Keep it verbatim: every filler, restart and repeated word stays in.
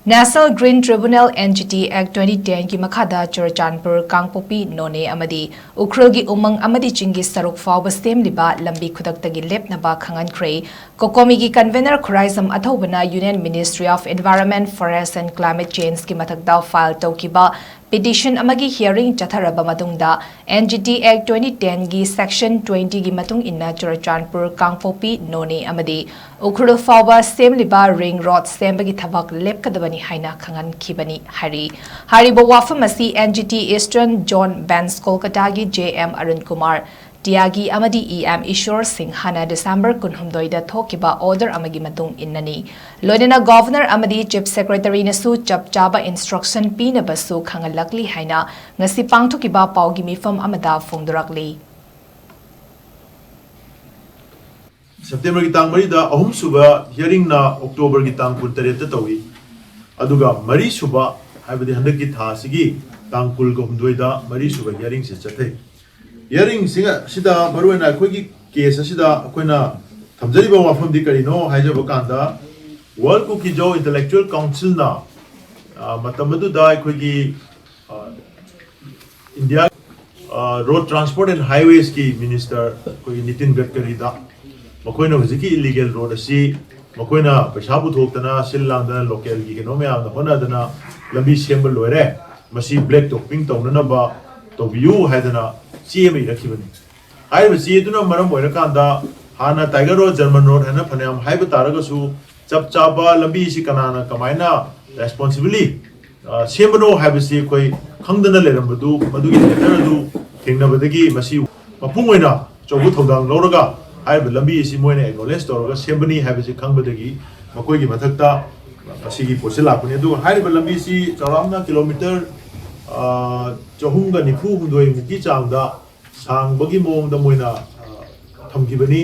National Green Tribunal, N G T Act twenty ten ꯒꯤ ꯃꯈꯥꯗ ꯆꯨꯔꯆꯥꯟꯄꯨꯔ, ꯀꯥꯡꯄꯣꯛꯄꯤ, ꯅꯣꯅꯦ ꯑꯃꯗꯤ ꯎꯈ꯭ꯔꯨꯜꯒꯤ ꯎꯃꯪ ꯑꯃꯗꯤ ꯆꯤꯡꯒꯤ ꯁꯔꯨꯛ ꯐꯥꯎꯕ ꯁꯦꯝꯂꯤꯕ ꯂꯝꯕꯤ ꯈꯨꯗꯛꯇꯒꯤ ꯂꯦꯞꯅꯕ ꯈꯪꯍꯟꯈ꯭ꯔꯦ꯫ ꯀꯣꯀꯣꯃꯤꯒꯤ convener Khuraijam ꯑꯊꯧꯕꯅ Union Ministry of Environment, Forest and Climate Change ꯀꯤ ꯃꯊꯛꯇ file ꯇꯧꯈꯤꯕ petition ꯑꯃꯒꯤ hearing ꯆꯠꯊꯔꯕ ꯃꯇꯨꯡꯗ, N G T Act twenty ten ꯒꯤ section twenty ꯒꯤ ꯃꯇꯨꯡ ꯏꯟꯅ ꯆꯨꯔꯆꯥꯟꯄꯨꯔ, ꯀꯥꯡꯄꯣꯛꯄꯤ, ꯅꯣꯅꯦ ꯑꯃꯗꯤ ꯎꯈ꯭ꯔꯨꯜ ꯐꯥꯎꯕ ꯁꯦꯝꯂꯤꯕ ring road ꯁꯦꯝꯕꯒꯤ ꯊꯕꯛ ꯂꯦꯞꯀꯗꯕꯅꯤ ꯍꯥꯏꯅ ꯈꯪꯍꯟꯈꯤꯕꯅꯤ ꯍꯥꯏꯔꯤ꯫ ꯍꯥꯏꯔꯤꯕ ꯋꯥꯐꯝ ꯑꯁꯤ N G T Eastern Zone Bench ꯀꯣꯜꯀꯇꯥꯒꯤ J M Arun Kumar ꯇꯤꯌꯥꯒꯤ ꯑꯃꯗꯤ E M ꯏꯁꯣꯔ ꯁꯤꯡꯍꯅ December ꯀꯨꯟꯍꯨꯝꯗꯣꯏꯗ ꯊꯣꯛꯈꯤꯕ order ꯑꯃꯒꯤ ꯃꯇꯨꯡ ꯏꯟꯅꯅꯤ꯫ ꯂꯣꯏꯅꯅ Governor ꯑꯃꯗꯤ Chief Secretary ꯅꯁꯨ ꯆꯞ ꯆꯥꯕ instruction ꯄꯤꯅꯕꯁꯨ ꯈꯪꯍꯜꯂꯛꯂꯤ ꯍꯥꯏꯅ ꯉꯁꯤ ꯄꯥꯡꯊꯣꯛꯈꯤꯕ ꯄꯥꯎꯒꯤ ꯃꯤꯐꯝ ꯑꯃꯗ ꯐꯣꯡꯗꯣꯔꯛꯂꯤ꯫ ꯁꯦꯞꯇꯦꯝꯕꯔꯒꯤ ꯇꯥꯡ ꯃꯔꯤꯗ ꯑꯍꯨꯝꯁꯨꯕ hearingꯅ ꯑꯣꯛꯇꯣꯕꯔꯒꯤ ꯇꯥꯡ ꯀꯨꯟꯇꯔꯦꯠꯇ ꯇꯧꯏ꯫ ꯑꯗꯨꯒ ꯃꯔꯤꯁꯨꯕ, ꯍꯥꯏꯕꯗꯤ ꯍꯟꯗꯛꯀꯤ ꯊꯥ ꯑꯁꯤꯒꯤ ꯇꯥꯡ ꯀꯨꯟꯒ ꯍꯨꯝꯗꯣꯏꯗ ꯃꯔꯤꯁꯨꯕ hearingꯁꯦ ꯆꯠꯊꯩ꯫ Hearingꯁꯤꯡ ꯑꯁꯤꯗ ꯃꯔꯨꯑꯣꯏꯅ ꯑꯩꯈꯣꯏꯒꯤ case ꯑꯁꯤꯗ ꯑꯩꯈꯣꯏꯅ ꯊꯝꯖꯔꯤꯕ ꯋꯥꯐꯝꯗꯤ ꯀꯔꯤꯅꯣ ꯍꯥꯏꯖꯕ ꯀꯥꯟꯗ, World Kuki-Zo Intellectual Councilꯅ, ꯑ, ꯃꯇꯝ ꯑꯗꯨꯗ ꯑꯩꯈꯣꯏꯒꯤ, ꯑ, India, ꯑ, Road Transport and Highwaysꯀꯤ minister ꯑꯩꯈꯣꯏꯒꯤ ꯅꯤꯇꯤꯟ ꯒꯗꯀꯔꯤꯗ ꯃꯈꯣꯏꯅ ꯍꯧꯖꯤꯛꯀꯤ illegal road ꯑꯁꯤ ꯃꯈꯣꯏꯅ ꯄꯩꯁꯥ ꯄꯨꯊꯣꯛꯇꯅ, ꯁꯤꯜ ꯂꯥꯡꯗꯅ, localꯒꯤ ꯀꯩꯅꯣ ꯃꯌꯥꯝꯅ ꯍꯣꯠꯅꯗꯅ ꯂꯝꯕꯤ ꯁꯦꯝꯕ ꯂꯣꯏꯔꯦ, ꯃꯁꯤ black topping ꯇꯧꯅꯅꯕ ꯇꯧꯕꯤꯌꯨ ꯍꯥꯏꯗꯅ ꯆꯦ ꯑꯃ ꯏꯔꯛꯈꯤꯕꯅꯤ꯫ ꯍꯥꯏꯔꯤꯕ ꯆꯦ ꯑꯗꯨꯅ ꯃꯔꯝ ꯑꯣꯏꯔꯀꯥꯟꯗ ꯍꯥꯟꯅ Tiger Road, German Road ꯍꯥꯏꯅ ꯐꯅꯌꯥꯝ ꯍꯥꯏꯕ ꯇꯥꯔꯒꯁꯨ, ꯆꯞ ꯆꯥꯕ ꯂꯝꯕꯤ ꯑꯁꯤ ꯀꯅꯥꯅ ꯀꯃꯥꯏꯅ responsibly, ꯑ, ꯁꯦꯝꯕꯅꯣ ꯍꯥꯏꯕꯁꯤ ꯑꯩꯈꯣꯏ ꯈꯪꯗꯅ ꯂꯩꯔꯝꯕꯗꯨ, ꯃꯗꯨꯒꯤ matter ꯑꯗꯨ ꯊꯦꯡꯅꯕꯗꯒꯤ ꯃꯁꯤ ꯃꯄꯨꯡ ꯑꯣꯏꯅ ꯑꯆꯧꯕ ꯊꯧꯗꯥꯡ ꯂꯧꯔꯒ ꯍꯥꯏꯔꯤꯕ ꯂꯝꯕꯤ ꯑꯁꯤ ꯃꯣꯏꯅ acknowledge ꯇꯧꯔꯒ ꯁꯦꯝꯕꯅꯤ ꯍꯥꯏꯕꯁꯤ ꯈꯪꯕꯗꯒꯤ ꯃꯈꯣꯏꯒꯤ ꯃꯊꯛꯇ ꯃꯁꯤꯒꯤ ꯄꯣꯠꯁꯤ ꯂꯥꯛꯄꯅꯤ꯫ ꯑꯗꯨꯒ ꯍꯥꯏꯔꯤꯕ ꯂꯝꯕꯤꯁꯤ ꯆꯥꯎꯔꯥꯛꯅ kilometre, ꯑ, ꯆꯍꯨꯝꯒ ꯅꯤꯐꯨ ꯍꯨꯝꯗꯣꯏ ꯃꯨꯛꯀꯤ ꯆꯥꯡꯗ ꯁꯥꯡꯕꯒꯤ ꯃꯑꯣꯡꯗ ꯃꯣꯏꯅ, ꯑ, ꯊꯝꯈꯤꯕꯅꯤ꯫